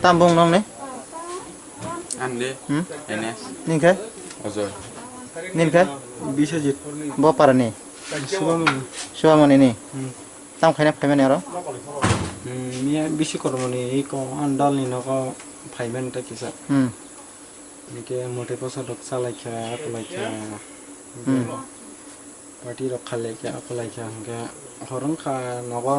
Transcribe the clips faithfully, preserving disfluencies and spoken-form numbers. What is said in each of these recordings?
Tam bung nong ni? Ande. Hmm? N S. Nini khe? Ojoy. Nini khe? Biswajit. Bo para ni? Subamoni. Subamoni ni? Hmm. Tam khaina phaimani aro? Hmm, miya bisi kormo ni iko andal ni nogo phaiman ta kisa. Hmm. Hingke mote posa rok chalaikha, akwlaikha. Hmm. Party rok khalaikha, akwlaikha, hingke hor wngkha nogo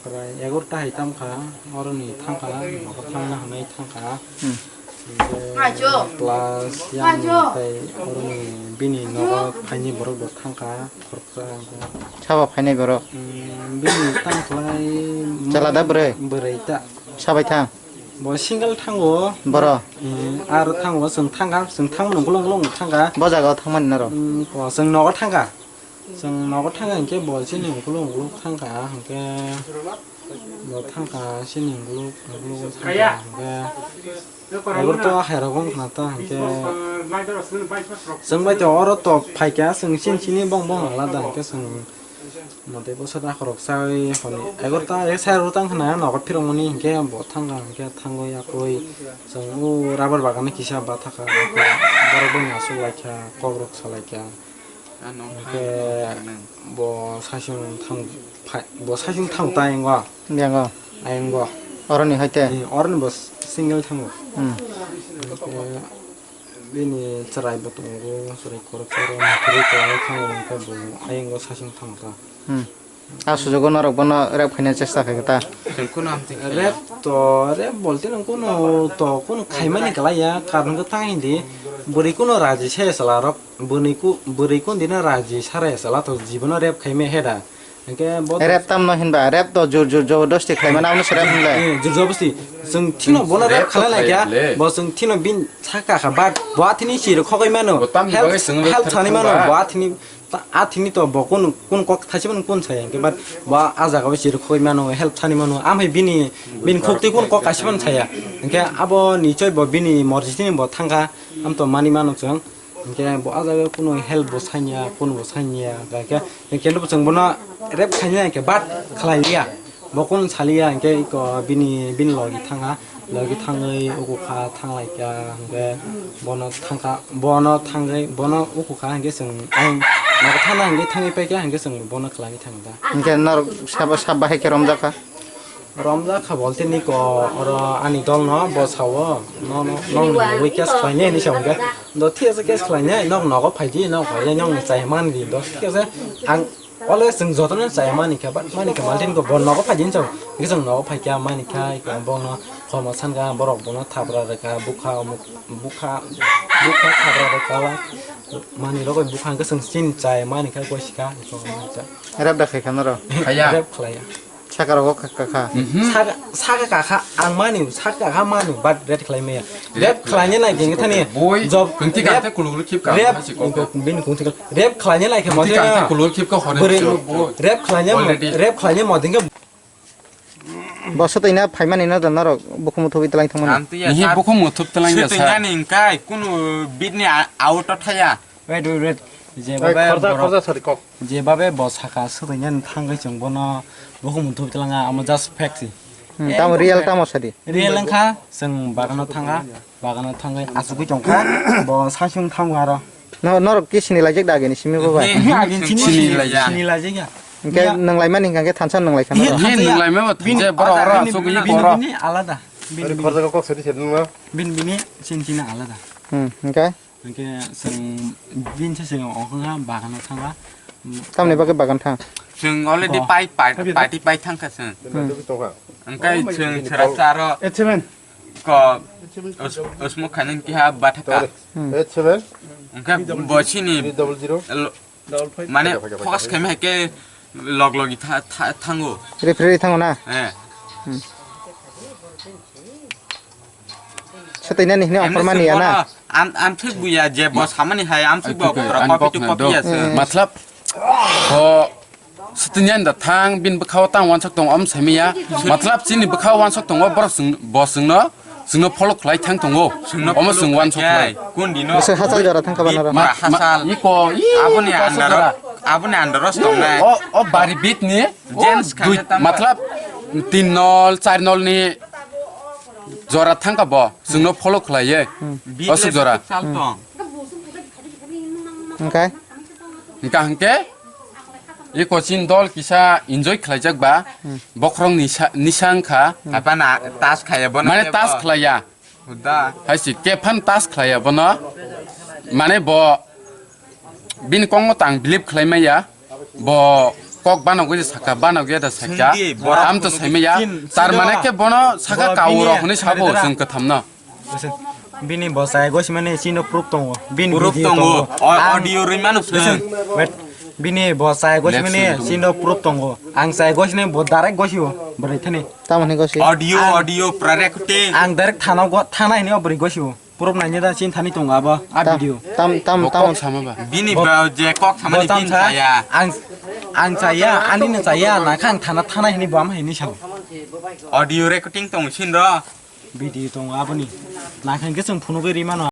prai egarota hai tamkha, oroni thangkha, nogo thangna hwnwi thangkha. Hmm. Hingke plus yang tei oroni bini nogo phaini borok bo thangkha, khoroksa hingke. Sabo phainai borok? Hmm, bini tangkhlai. Chwla da bwrwi? Bwrwi ta. Sabai thang? Bo single thango. Boro? Eh, ar thango, chwng thangkha, chwng thangmano ukulung ukulung thangkha. Bo jaga o thangmani norok? Mm, bo chwng nogo thangkha. Chwng nogo thangkha hinkhe bo chini ukulung ukulung thangkha, hinkhe bo thangkha chini ukulung ukulung thangkha, hinkhe egarota hairok wngkha ta, hinkhe chwng bai to oro to phaikha, chwng chini chini bong bong alada, hinkhe chwng Mote bwsa da khoroksa oi hwnwi egarota, ek side o tang khna nogo phirokmani hinkhe bo thangkha hinkhe thangwi akwlwi chwng o rubber bagan kisa bathakha borok boni aswk laikha kokrok salaikha hinkhe bo saichung thang phai bo saichung thang ta ayang o. Ayang o. Ayang o. Oroni hai te? Oroni bo single thango. Hmm. Hinkhe Bini chwrai bo tongo, chwrai khoroksa oro muthurwi kwlangwi thango, hwnkhe bo ayang o saichung thango ta. Hmm. A sujugo norok bono rep khaina chesta khaikha ta. Rep to, rep bolte nang kuno to kuno khaimani kwlaiya, karon khe ta hindi, bwrwi kuno raji saya chwla rok, bwrwi ku-, bwrwi kuno dino raji sara ya chwla to jibono rep khaimai he da. Hingke bo rep tamno hinba, rep to jur jur jobordosti khlaimani, abono se rep hinle. Eh, jur jobordosti. Chwng thino bono rep khlai lai kha, bo chwng thino bin saka kha, but bo athini chiri khogoi mano. Help, help sani mano, bo athini, ta-, athini to bo kun, kun kok thachi mano kun saya, hingke but bo a jaga o chiri khogoi mano, help sani mano. Amhai bini, bini khuk twi kun kok kaisa mano saya. Hingke abo nichoi bo bini morji tini bo thangkha, am to mani mano chwng. Hingke bo a jaga kuno help bo sanya, kuno bo sanya, hingke, hingke bo chwng bono rep khaina hingke bat khlai liya. Bo kuno saliya, hingke iko bini, bini logi thanga, logi thangwi uku kha, thanglai kha, hingke bono thangkha, bono thangwi, bono uku kha, hingke chwng ang nogo thana hingke thangwi paikha, hingke chwng bono khlai thang da. Hingke norok sabo sab bahai khe romjak kha? Romjak kha bolte niko oro ani dol no bo sao, no, no, no, no, wi case khlainai hinwi sa hwnkhe. Do thik ase case khlainai, nok nogo phaidi, nok phaidi, nok ni chai man di, do thik ase. Ang always chwng jotono chai mani kha, but mani kha maltin ko bo nogo phaidi hinwi sa hwnkhe chwng nogo phaikha mani kha, iko bongno khomo sankha, borok bono thapra rwkha, bukha, bukha, bukha thapra rwkha, mani rogwi bukha hwnkhe chwng chini chai mani kha, goi sikha, iko mani cha. Rep da khaikha norok? Khaya. Rep khlaiya. Saka rogo kha, kha, kha. Mhm. Saka, saka kakha ang mani, saka kakha mani, but red khlai maya. Red khlai ne nai geng thani. Boi, job, kwngti rep, kakha kuluk khip ka, rep, hasi ko. Bini kung thik. Rep khlai ne nai khe mo. Kwngti kakha kuluk khip ka hore. Bwrwi, boi. Rep khlai ne mo, already. Rep khlai ne mo ding khe. Bo swtwi na phai mani no da norok bukhum thubui twlang thang mani. Nihi bukhum thup twlang ya sa. Swtwi na ni kai kunu bit ni a-, auto thaya. Wait, wait, wait. Jeba be khorja, borok, khorja sari kok. Jeba be bo saka swtwinani thangwi chwng bono bukhum thub twlanga, amo just fact si. Hmm, tamo real tamo sadi. Real wngkha, chwng bagano thanga, bagano thangwi asugwi tongkha, bo saichung thango aro. No, norok ki sini laijak da agini simi bo bai? He, he, agini sini, sini laijak ya. Hingke nwnglai mani hingke thansa nwnglai kha norok. He, nwnglai ma ba thansa, borok oro asugwi bini, bini, bini alada. Bini, bini. Khorja kok sadi sadi nungma. Bini, bini, sini, sini alada. Hmm, hingke? Hingke chwng bini se chwng ongkha bagano thangkha. Tamni bagwi bagan thang? Chwng already pai, pai, party pai thangkha chwng. Hmm. Hingke chwng sera sero ko os-, osmo khainang kiha bathaka. Hmm. Hingke bo chini lo-, mane focus khaimai hai khe log logi tha-, tha-, thango. Referee thango na? Eh. Hmm. Swtwinani hwnwi offer mani ya na? Am, am thik buya je bo samani hai am thik bo copy to copy ya se. Matlab, ho, swtwinani da thang, bini bwkhao tang wansok tong, om saimiya. Matlab, chini bwkhao wansok tongo, borok chwng, bo chwngno, chwngno follow khlai thang tongo. Omo chwng wansok khlai. Bwswk hachal jora thang kha banaro. Ma, ma, hachal. Iko, i, aboni under, aboni under os tongnai. O, o bari bit ni. Gents dui, khaina tamo? Matlab, tin nol, char nol ni, Jora thangka bo, chwngno follow khlaiye. Hmm. Aswk jora. Chal tong. Hwnkhe? Hwnkha hwnkhe, i coaching dol kisa enjoy khlaijak ba, hmm, bokhorok nisa, nisa wngkha. Apa na tas khaya bono. Mane tas khlaiya. Huda. Hai si, kephan tas khlaiya bono. Mane bo bini kokno tang believe khlai maya. Bo kok banogwi je saka, banogwi da saka. Sungdi, borok am to phunugwi saimaya. Chin, tar mane chin ke bono saka bo kau bini rok hwnwi sabo hari dara. Chwng kwthamno. Listen, bini bo chai gosimani chino proof tongo. Bini proof video tongo. Tongo. O-, ang audio rwi mano listen, chwng. Wait. Bini bo chai gosimani chino proof tongo. Ang chai gosimani bo direct gosio. Bwrwi thani. Tamoni gosi. Audio, ang, audio, pura recording. Ang direct thana go, thana hini o bwrwi gosio. Proof naini da chin thani tongo abo a tam, video. Tam, tam, bo tam. Kok sama ba? Bini bo, ba je kok sama bo ni tam bin sa, saya. Ang, ang saya, ani no saya, na khang thana, thana hini bo am hini sao. Audio recording tong chin ro. Video tong aboni. Na khang ke chwng phunugwi ri mano.